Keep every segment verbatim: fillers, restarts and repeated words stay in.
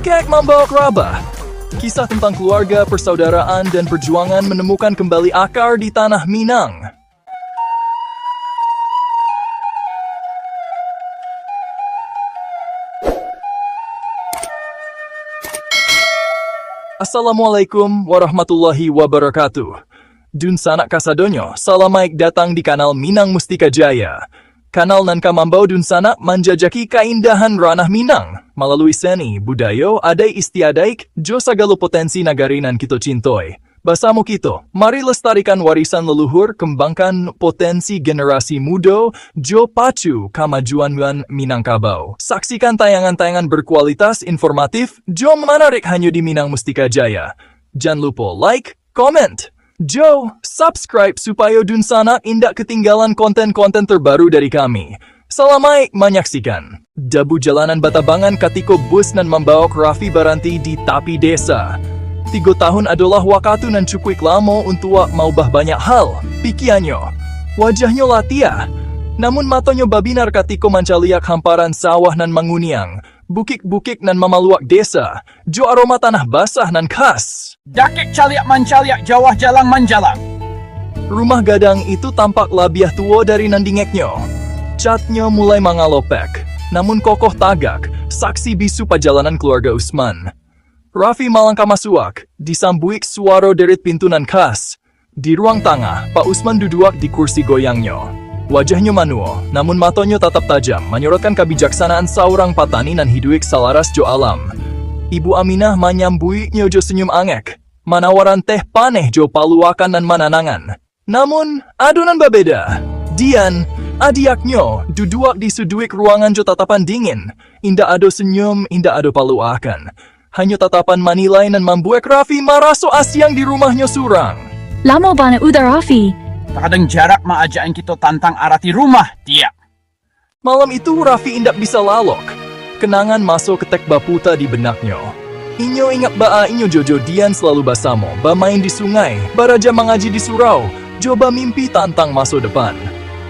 Kek Mambaok Rabah. Kisah tentang keluarga, persaudaraan, dan perjuangan menemukan kembali akar di tanah Minang. Assalamualaikum warahmatullahi wabarakatuh. Dunsanak kasadonyo, salamaik datang di kanal Minang Mustika Jaya. Kanal nan ka mambawa dunsanak manjajaki kaindahan ranah Minang, malalui seni, budayo, adaik istiadaik, jo sagalo potensi nagari nan kito cintoi. Basamo kito, mari lestarikan warisan leluhur, kembangkan potensi generasi mudo, jo pacu kamajuan Minangkabau. Saksikan tayangan-tayangan berkualitas, informatif, jo manarik hanyo di Minang Mustika Jaya. Jan lupo like, comment, jo subscribe supayo dunsanak indak ketinggalan konten-konten terbaru dari kami. Salamaik manyaksikan. Dabu jalanan batabangan katiko bus nan mambaok Raffi baranti di tapi desa. Tigo tahun adolah wakatu nan cukuik lamo untuak maubah banyak hal, pikianyo. Wajahnyo latiah, namun matonyo babinar katiko mancaliak hamparan sawah nan manguniang, bukik-bukik nan mamaluak desa, jo aroma tanah basah nan khas. Dakek caliak mancaliak, jauah jalang manjalang. Rumah gadang itu tampak labiah tuo dari nan dingeknyo. Catnyo mulai mangalopek, namun kokoh tagak, saksi bisu pajalanan keluarga Usman. Raffi malangkah masuak, disambuik suaro derit pintu nan khas. Di ruang tangah, Pak Usman duduak di kursi goyangnyo. Wajahnyo manuo, namun matonyo tatap tajam, manyorotkan kabijaksanaan saurang patani nan hiduik salaras jo alam. Ibu Aminah manyambuiknyo jo senyum angek, manawaran teh paneh jo paluakan nan mananangan. Namun, ado nan babeda. Dian, adiaknyo, duduak di suduik ruangan jo tatapan dingin. Indak ado senyum, indak ado paluakan. Hanyo tatapan manilai nan mambuek Raffi maraso asiang di rumahnyo surang. Lamo bana udah, Raffi. Takadang jarak maajakan kito tantang arati rumah, Diak. Malam itu, Raffi indak bisa lalok. Kenangan maso ketek baputa di benaknyo. Inyo ingat baa inyo jo Dian salalu basamo, bamain di sungai, baraja mangaji di surau, jo bamimpi tantang maso depan.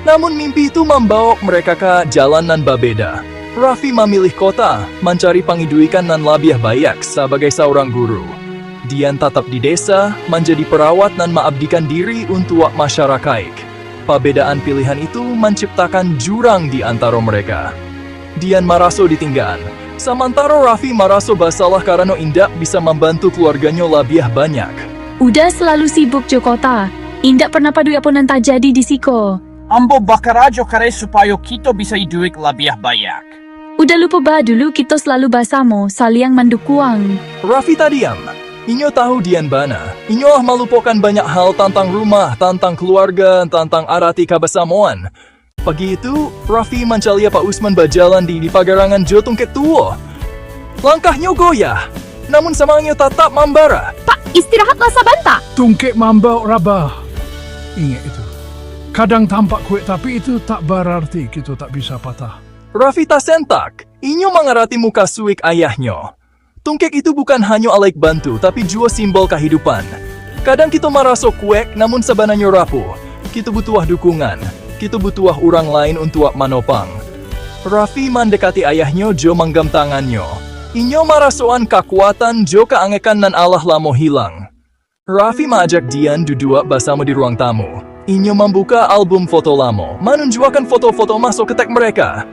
Namun mimpi itu mambaok mereka ka jalan nan babeda. Raffi mamilih kota, mancari pangiduikan nan labiah baiak sabagai saurang guru. Dian tatap di desa, manjadi perawat nan maabdikan diri untuak masyarakaik. Pabedaan pilihan itu manciptakan jurang di antaro mereka. Dian maraso ditinggaan, samantaro Raffi maraso basalah karano indak bisa mambantu keluarganyo labiah banyak. Udah salalu sibuk jo kota, indak pernah paduik apo nan tajadi di siko. Ambo bakarajo kareh supayo kito bisa iduik labiah baiak. Udah lupo baa dulu kito salalu basamo, saliang mandukuang. Raffi tadiam. Inyo tahu Dian bana. Inyo lah malupokan banyak hal tantang rumah, tantang keluarga, tantang arati kabasamoan. Pagi itu, Raffi mancaliak Pak Usman bajalan di, di pagarangan jo tungkek tuo. Langkahnyo goyah, namun samangnyo tatap mambara. Pak, istirahatlah sabanta. Tungkek mambaok rabah. Ingek itu. Kadang tampak kuek, tapi itu tak bararti kito tak bisa patah. Raffi tasentak. Inyo mangarati muka suik ayahnyo. Tungkek itu bukan hanyo alaik bantu, tapi juo simbol kahidupan. Kadang kito maraso kuek, namun sabananyo rapuh. Kito butuah dukungan. Kito butuah urang lain untuak manopang. Raffi mandekati ayahnyo jo manggam tangannyo. Inyo marasoan kakuatan jo kaangekan nan alah lamo hilang. Raffi maajak Dian duduak basamo di ruang tamu. Inyo mambuka album foto lamo, manunjuakkan foto-foto maso ketek mereka.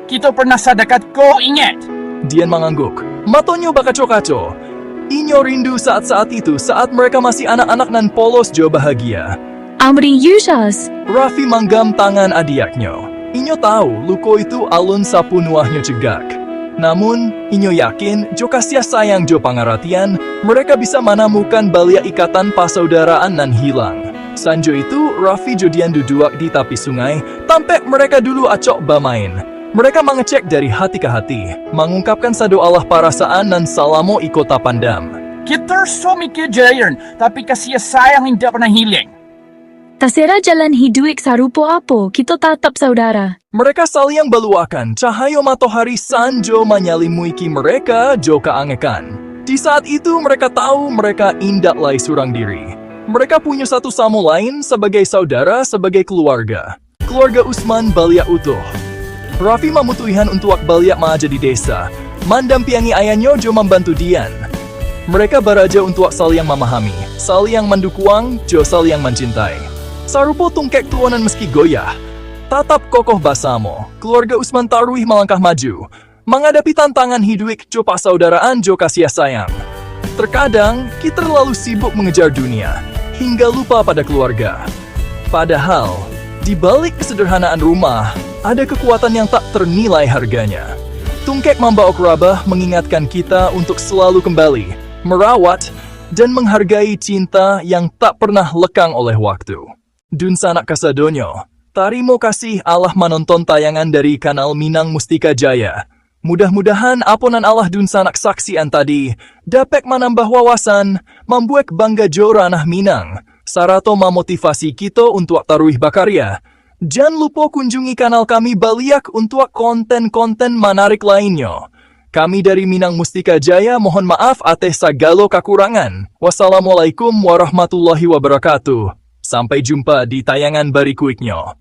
Kito pernah sadakat ko, inget? Dian mangangguk. Matonyo bakaco-kaco. Inyo rindu saat-saat itu, saat mereka masih anak-anak nan polos jo bahagia. Amri Yusas. Raffi manggam tangan adiaknyo. Inyo tahu, luko itu alun sapunuahnyo cegak. Namun, inyo yakin, jo kasiah sayang jo pangaratian, mereka bisa manamukan baliak ikatan pasaudaraan nan hilang. Sanjo itu, Raffi jo Dian duduak di tapi sungai, tampek mereka dulu acok bamain. Mereka mangecek dari hati ka hati, mangungkapkan sado alah parasaan nan salamo iko tapandam. Kito so mikir jairan, tapi kasiah sayang indak pernah hilang. Tasera jalan hiduik sarupo apo, kito tatap saudara. Mereka saliang baluakan, cahayo matohari sanjo manyalimuiki mereka jo kaangekan. Di saat itu, mereka tahu mereka indak lai surang diri. Mereka punyo satu samo lain sabagai saudara, sabagai keluarga. Keluarga Usman baliak utuh. Raffi mamutuihan untuak baliak maaja di desa. mandampiangi ayannyo jo mambantu Dian. Mereka baraja untuak saliang mamahami, saliang mandukuang, jo saliang mancintai. Sarupo tungkek tuo nan meski goyah, tatap kokoh basamo, keluarga Usman taruih malangkah maju, mangadapi tantangan hiduik jo pasaudaraan jo kasiah sayang. Terkadang, kita terlalu sibuk mengejar dunia, hingga lupa pada keluarga. Padahal, di balik kesederhanaan rumah, ada kekuatan yang tak ternilai harganya. Tungkek mambaok rabah mengingatkan kita untuk selalu kembali, merawat, dan menghargai cinta yang tak pernah lekang oleh waktu. Dunsanak kasadonyo, tarimo kasih alah manonton tayangan dari kanal Minang Mustika Jaya. Mudah-mudahan apo nan alah dunsanak saksian tadi, dapek manambah wawasan, mambuek bangga jo ranah Minang, sarato mamotivasi kito untuak taruih bakarya. Jan lupo kunjungi kanal kami baliak untuak konten-konten manarik lainnyo. Kami dari Minang Mustika Jaya mohon maaf ateh sagalo kakurangan. Wassalamualaikum warahmatullahi wabarakatuh. Sampai jumpa di tayangan barikuiknyo.